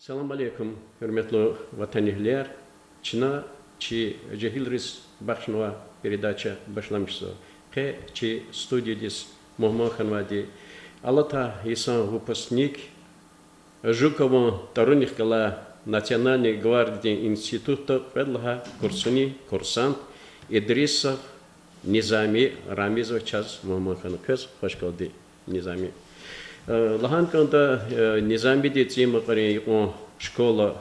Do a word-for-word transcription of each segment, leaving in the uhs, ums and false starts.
Салам алейкум, гьуьрметлу ватанэгьлияр! Чна чи жегьилриз бахшнавай передача башламишзава. Къе чи студиядиз мугьман хьанвайди алатай йисан выпускник, Жукован тӀварунихъ галай Национальный гвардиядин институтда кьвед лагьай курсунин курсант Идрисов Низами Рамизович чаз мугьман хьана. Квез хвашкалди, Низами. Э, лагьана кӀанда, э, Низамиди ЦӀийи Мукьварин юкьван школа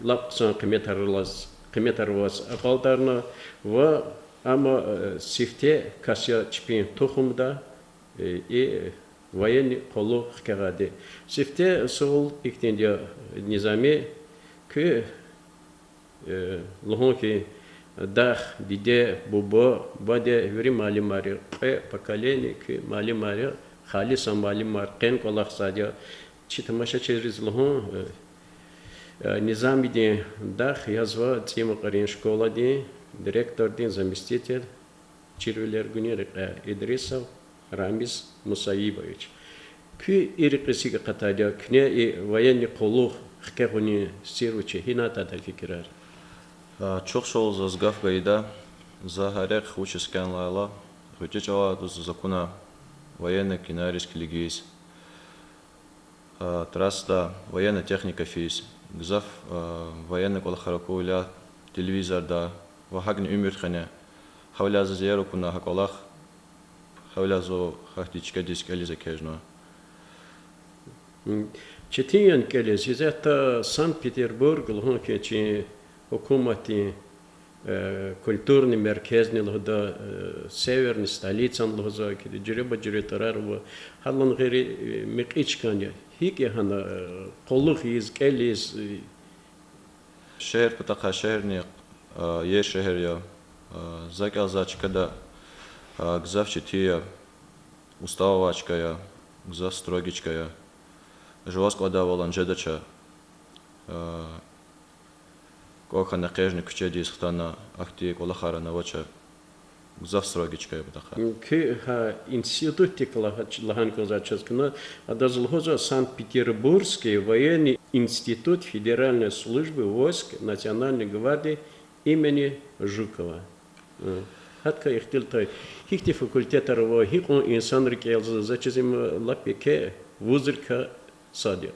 лап хъсан къиметар алаз, къиметар аваз акьалтӀарна ва амма, э, сифте кас я чпин тухумда, э, и военный къуллугъ хкягъайди. Сифте суал ихьтинди я, Низами, куь Э, лугьун хьи, дах, диде, буба, баде, вири муаллимар я, кьве поколение куь муаллимар я, халисан муаллимар, къен кӀвалахзавайди я. Чи тамашачийриз лугьун, э, э, Низамидин дах язва ЦӀийи Мукьварин школадин директордин заместитель, чирвилер гунин рекьяй, Идрисов Рамиз Мусаибович. Куьн и рекьиз гьикӀ акъатайди я, куьне и военный къуллугъ хкягъунин сир вуч я, гьинай атайди фикирар? А, чухсагъул заз гаф гайида. За гьа рехъ вучиз кӀанзавайла, гъвечӀи чӀавалай зун акуна военный кинариз килигиз. А, трассада военный техника физ, гзаф, а, военный кӀвалахар акурвиляй телевизорда ва гьакӀни уьмуьрдин къене. Гьавиляй заз иер акуна гьа кӀвалах, гьавиляй зун гьахьтин чкадиз кӀелиз экечӀна. Четин яни кӀелиз? Исятда Санкт-Петербург лугьун хьи чи гьукуматдин э, культурный меркезни лугьуда, э, северный столицани лугьузва, куь жуьреба-жуьре тӀварар ава, гьадалай гъейри, э, мекьи чкани я. ГьикӀ я гьана, э, къуллугъ ийиз, кӀел ийиз, э? Шегьер патахъай, шегьерни, э, иер шегьер я. Э, за кӀелзавай чкада, э, гзаф четин я, устав авай чка я, гзаф строгий чка я. Жуваз кӀандайвал жедач. Э, кӀвахьна экечӀна куьчедиз хтана, ахьтин кӀвалахар авач. Гзаф строгий чка я патахъай. Куь гьа институтдик лагь-, лагьана кӀанзавач чаз куьне, адаз лугьузва Санкт-Петербургский военный институт Федеральной службы войск Национальной гвардии имени Жукова. Гьадакай ихтилатдай, гьихьтин факультетар ава, гьикьван инсанри кӀелзава, заз чиз им лап еке вузрикай сад я.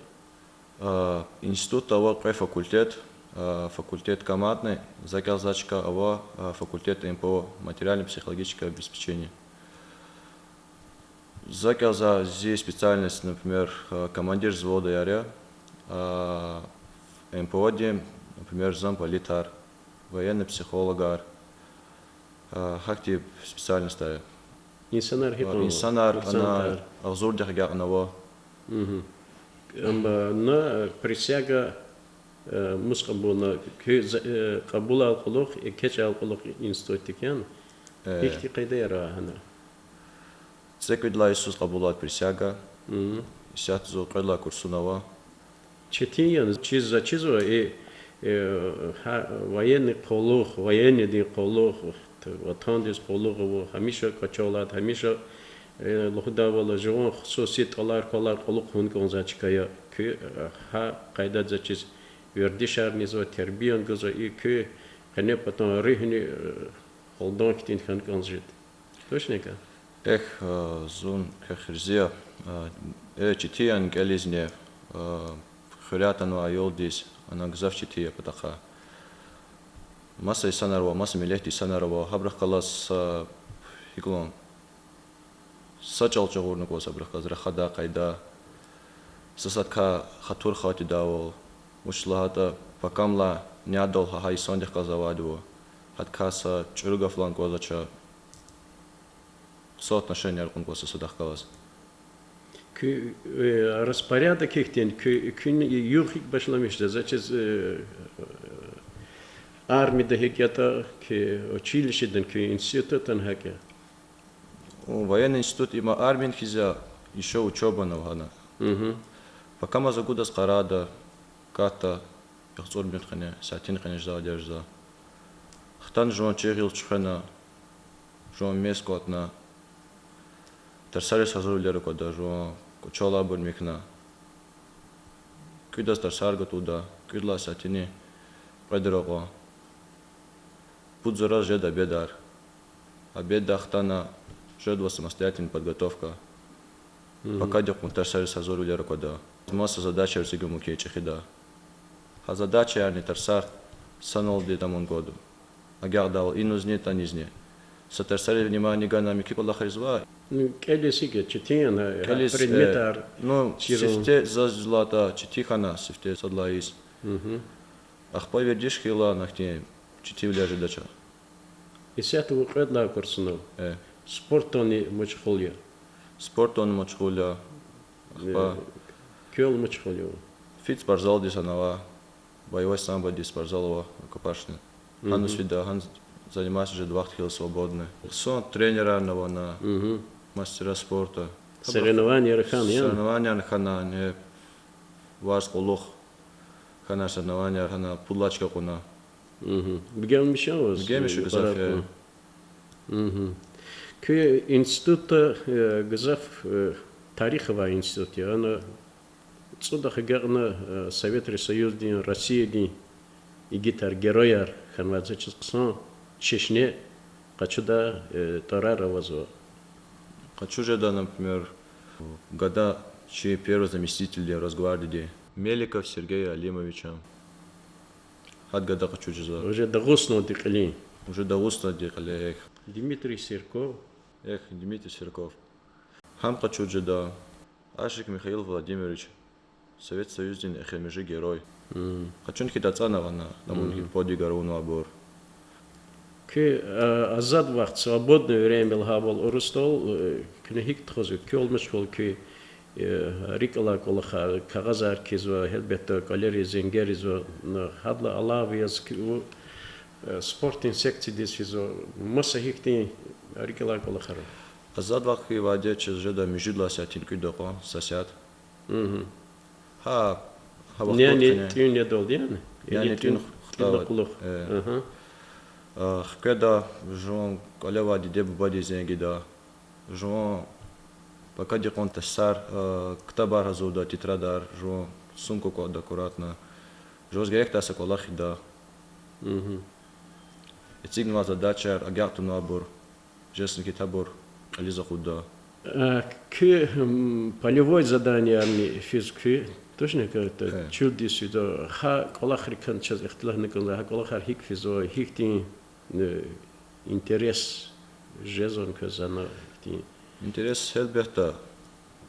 А, институтда ава кьве факультет, а, факультет командный, за кӀелзавай чка ава, а, факультет М П О, материально-психологическое обеспечение. За кӀелзавай, зи специальность, например, а, командир взводаяр я, а, М П О-дин, например, замполитар, военный психологар, а, гьахьтин специальностар я. Инсанар гьикьван? Инсанар ана агъзурдихъ агакьнава. Амма на присяга, э, мус кьабулна, куьн за-, э, кьабулайдалай кьулухъ, экечӀайдалай кьулухъ институтдик яни? Гьихьтин къайдаяр ава гьана? ЦӀекӀуьд лагьай йисуз кьабулайди присяга. Исятда зун кьвед лагьай курсуна ава. Четин яни, чиз, заз чизва, и, э, гьа военный къуллугъ, военныйдин къуллугъ, ватандиз къуллугъ авур, гьамиша кӀваче алад, гьамиша, э, лугьудайвал, жуван хсуси тӀалар-квалар кьулухъ авун кӀанзавай чка я. Куьн, э, гьа къайдада, заз чиз, вердишарни ийизва, тербияни гузва, и куь къенепатан руьгьни, э, гьалдан хьтин хьана кӀанзавайди. Точно я? Эхь, э, зун квехъ рази я, э, э, четин яни кӀелизни, э, хуьряй атанвай аялдиз ана гзаф четин я патахъай. Маса инсанар ава, маса миллетдин инсанар ава, гьабурухъ галаз са, гьикьван, са чӀал чагъурна кӀанзава абурухъ галаз рахадай, къайдай. Са садакай хатур хьайидайвал, вуч лагьайтӀа, пакамлай нядал гьа, гьа инсандихъ галаз авайди ава. Гьадакай са чӀуру гаф лагьана кӀанзавач. Са отношенияр кьуна кӀанзава са садахъ галаз. Куь, э, распорядок гьихьтин, куь, куьн югъ гьикӀ башламишзава, заз чиз, э, армияда гьикӀ ятӀа, куь училищеда, куь институтда гьакӀ я? Военный институт им армиядин хьиз я, ещё учёба ава гьана. Пакамаз агудаз къарагъда, катда, яхцӀурни къене, сятин къене жезва, держзава. Хтана жуван чи гъил чуьхвена, жуван мез кӀватӀна, тарсариз гьазурвилер аквада, жуван кӀвачел алайбур михьна. КӀуьдаз тарсар гатӀуда, кӀуьд лагьай сятини кьвед ракьун. Пуд йисуз жеда обедар. Обеддай хтана жедва самостоятельная подготовка. Пакадихъ кьван тарсариз гьазурвилер аквада. Маса задачаяр эцигун мумкин я чӀехида. Гьа задачаярни тарсар саналди тамун гвада. Агакьдайвал инузни танизни. Са тарсариз внимание гана муькуь кӀвалахриз ваъ. Ну, кӀелиз гьикӀ я, четин яни, предметар ну, чирун? Сифте заз лагьайтӀа четин хьана, сифте сад лагьай йис. Ахпа вердиш хьайила ахьтин четинвилер жедач. Исятда вун кьвед лагьай курсунав. Спортдани машгъул я? Спортдани машгъул я. Ахпа квел машгъул я вун? Фит спортзалдиз гьана ава. Боевой самбодин спортзал ава, рукопашный. Гьаниз фида, гьана заниматься жеда, вахт хьайила свободный. Хъсан тренерарни ава на, мастера спорта. Соревнованияр хьана яни? Соревнованияр хьана, варз кьулухъ хьана, соревнованияр хьана, пуд лачка кьуна. Бегенмиш я ваз? Бегенмиш я гзаф. Институтда гзаф тарих авай институт я. Ана цӀудахъ агакьна Советрин Союздин, Россиядин игитар, герояр хьанвай, заз чиз хъсан чешне къачудай тӀварар авазва. Къачуз жеда, например, гада чи первый заместительдин Росгвардиядин Меликов Сергей Алимовичан. Гьада гада къачуз жезва. Уже Дагъустандин кьилин. Уже Дагъустандин кьилин, эхь. Дмитрий Серков. Эхь, Дмитрий Серков. Гьам къачуз жеда. Ашик Михаил Владимирович, Совет Союздин эхиримжи герой. Къачун хьайитӀа ацӀанва гьана, тамун хьи подвигар авунвайбур. Куь азад вахт, свободное время лагьайвал урусдал, куьне гьикӀ тухузва, квел машгъул я куь, рикӀ алай кӀвалахар, кагъазар кхьизва, гьелбетда, кӀвалериз, зенгер ийизва, гьадалай алава яз куь спортдин секциядиз физва, маса гьихьтин рикӀ алай кӀвалахар ава? Азад вахт хьайивайди чаз жеда муьжуьд лагьай сятин кӀуьд акьван, са сят. Гьа, гьа вахтунда няни тӀуьн недалди яни? Няни тӀуьн хтайла кьулухъ. Хкведа, жуван кӀвале авай диде-бубадиз зенг ийида. Жуван пакадихъ кьван тарсар, ктабар гьазурда, тетрадар, жуван сумка кӀватӀда аккуратно. Жуваз герекдай са кӀвалах ийида. Эцигнавай задачаяр, агакь тунвайбур, жезни хьайитӀа абур кьилиз акъудда. Куь полевой заданиярни физ куь, точно как-то чуьлдиз физва, гьа кӀвалахрикай чаз ихтилатна кӀанзава, гьа кӀвалахар гьикӀ физва, гьихьтин интерес жезва квез ана ихьтин? Интерес, гьелбетда,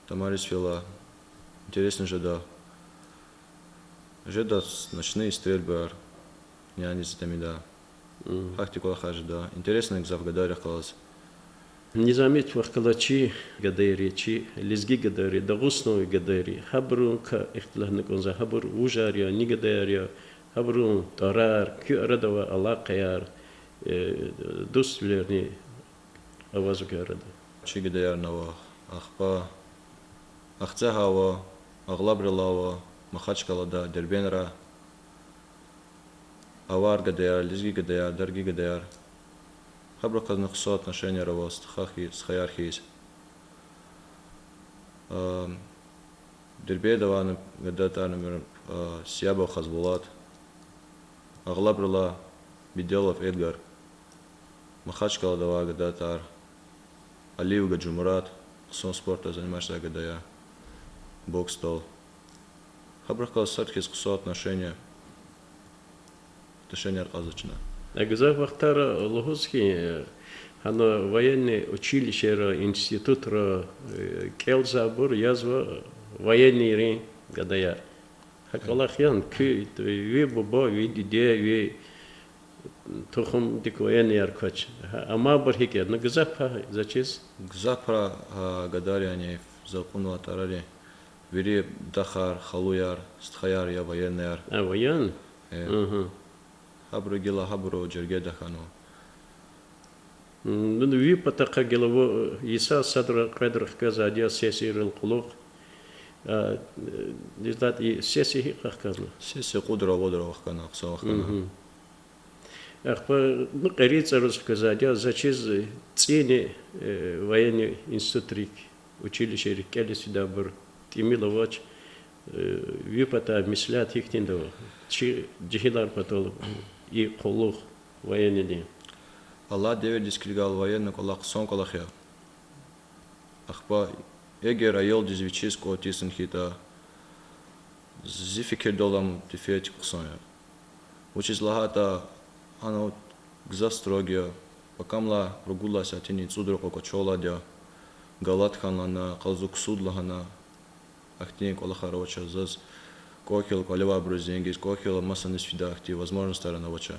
тамариз фейила, интересни жеда. Жеда ночные стрельбаяр, няниз итимда. Гьахьтин кӀвалахар жеда. Интересни гзаф гадайрихъ галаз. Низами вахъ галаз чи гадайри, чи лезги гадайри, дагъустанви гадайри, гьабурукай ихтилатна кӀанзава, гьабур вужар я, ни гадаяр я, гьабурун тӀварар, куь арада авай алакъаяр, дуствилерни аваз куь арада? Чи гадаярни ава, ахпа Ахцегьай ава, Агълабрилай ава, Махачкъалада, Дербентдай, авар гадаяр, лезги гадаяр, дарги гадаяр. Гьабурухъ галазни хъсан отношенияр ава, стха хьи-, стхаяр хьиз. Дербентда авай гадатӀар, например, Сиябов Хазбулат, Агълабрилай Беделов Эдгар, Махачкъалада авай гадатӀар, Алиев Гаджимурад, хъсан спортдал заниматься жедай гада я, боксдал. Гьабурухъ галаз сад хьиз хъсан отношения, отношенияр кьазва чна. Гзаф вахтара лугьуз хьи, гьана военный училищера, институтра кӀелзавайбур язва военныйрин гадаяр. Гьа кӀвалах яни, куь, ви буба, ви диде, ви тухумдик военныйяр квач? Амайбур гьикӀ я? Ну, гзаф пай заз чиз. Гзаф пай гадаяр яни, за кьунвай тӀварарин, вири дахар, халуяр, стхаяр я военныйяр. А, военный? Гьабуру гила, гьабуру жергеда хьанва. Ну, ви патахъай гила вун йиса садра, кьведра хквезвайди я сессийрал кьулухъ. Издат и сессия гьикӀ вахкана? Сессия кьудра-вадра вахкана, хъсан вахкана. Ахпа, ну, кьериз-цӀаруз хквезвайди я, заз чиз, цӀийни военный институтрик, училищерик кӀелиз фидайбур тӀимил авач. Э, ви патай меслят гьихьтинди ава чи жегьилар патал и къуллугъ военныйдин? Алай девирдиз килигайла военный кӀвалах хъсан кӀвалах я. Ахпа эгер аялдиз вичиз кӀватӀ ийиз хьайитӀа, зи фикирдалди, ам дефектик хъсан я. Вучиз лагьайтӀа ана гзаф строгий я, пакамлай ругуд лагьай сятинин цӀуд рекье кӀвачалайди я, галат хьана лагьана, къазу ксуд лагьана, ахьтин кӀвалахар авач заз, кӀвахьила кӀвалевайбуруз зенгиз, кӀвахьила масаниз фидай ахьтин возможностьар авач.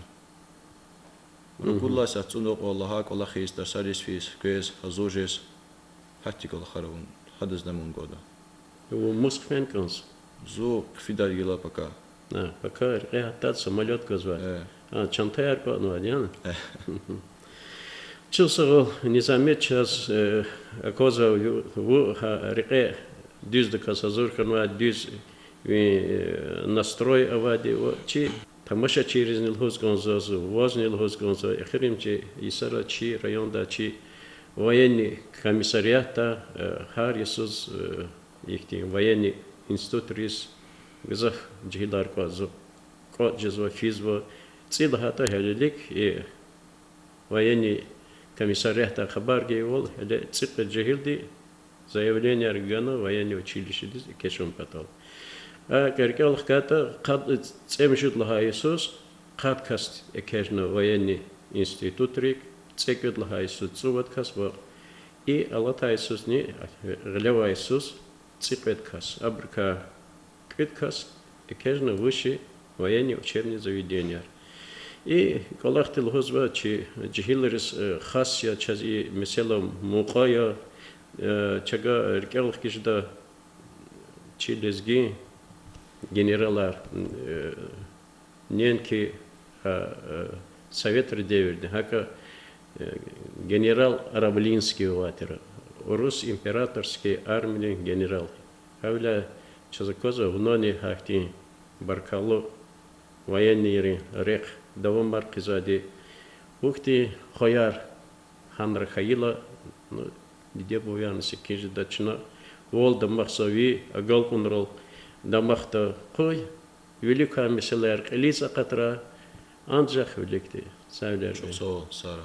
Ругуд лагьай сят, цӀуд рекье лагьай кӀвалах ийиз, тарсариз физ, квез, гьазур жез, гьахьтин кӀвалахар авун, гьадаз ам авун кӀанда. Вун мус хъфен кӀанзава? Зун хъфидай гила пака. А, пака рекье гьатда, самолёт гваз ва. Э. А, чантаяр кӀватӀнавайди яни? Э. Чухсагъул, Низамет, чаз, э, аквазва ву-, вун гьа рекье дуьздаказ гьазур хьанвай, дуьз ви, э, настрой авайди ва чи тамашачийризни лугьуз кӀанзава, вазни лугьуз кӀанзава, эхиримжи йисара чи районда чи военный комиссариатда, э, гьар йисуз, э, ихьтин военный институтриз гзаф жегьилар кӀватӀзава, кӀватӀ жезва, физва, цӀи лагьайтӀа гьелелик, э, военный комиссариатдай хабар гайивал, гьеле цӀикьвед жегьилди заявленияр гана военный училищедиз экечӀун патал. А рикӀел хкайтӀа, къад-, цӀемуьжуьд лагьай йисуз къад кас экечӀна военный институтрик, цӀекӀуьд лагьай йисуз цӀувад кас ва и алатай йисузни, гъилевай йисуз цӀикьвед кас. Абурукай кӀуьд кас экечӀна высший военный учебный заведенияр. И кӀвалахди лугьузва чи жегьилриз, э, хас я, чаз и месэла мукьва я, э, чавай рикӀел хкиз жеда чи лезги генералар, э, неинки, а, э, советрин девирда, гьакӀа, э, генерал Аравлинский авай тир, урус императорский армиядин генерал. Гьавиляй чаз аквазва, вунани гьахьтин баркаллу военныйрин рехъ давамар хъийизвайди. Вун хьтин хваяр гьанра хьайила, ну, диде-бубаярни секин жеда, чна вал дамахзава ви агалкьунрал, дамахда къуй, виликай месэлаяр кьилиз акъатрай, анжах виликди. Сагърай. Чухсагъул, Сара.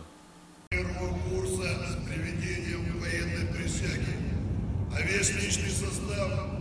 Первого курса с приведением военной присяги, а весь личный состав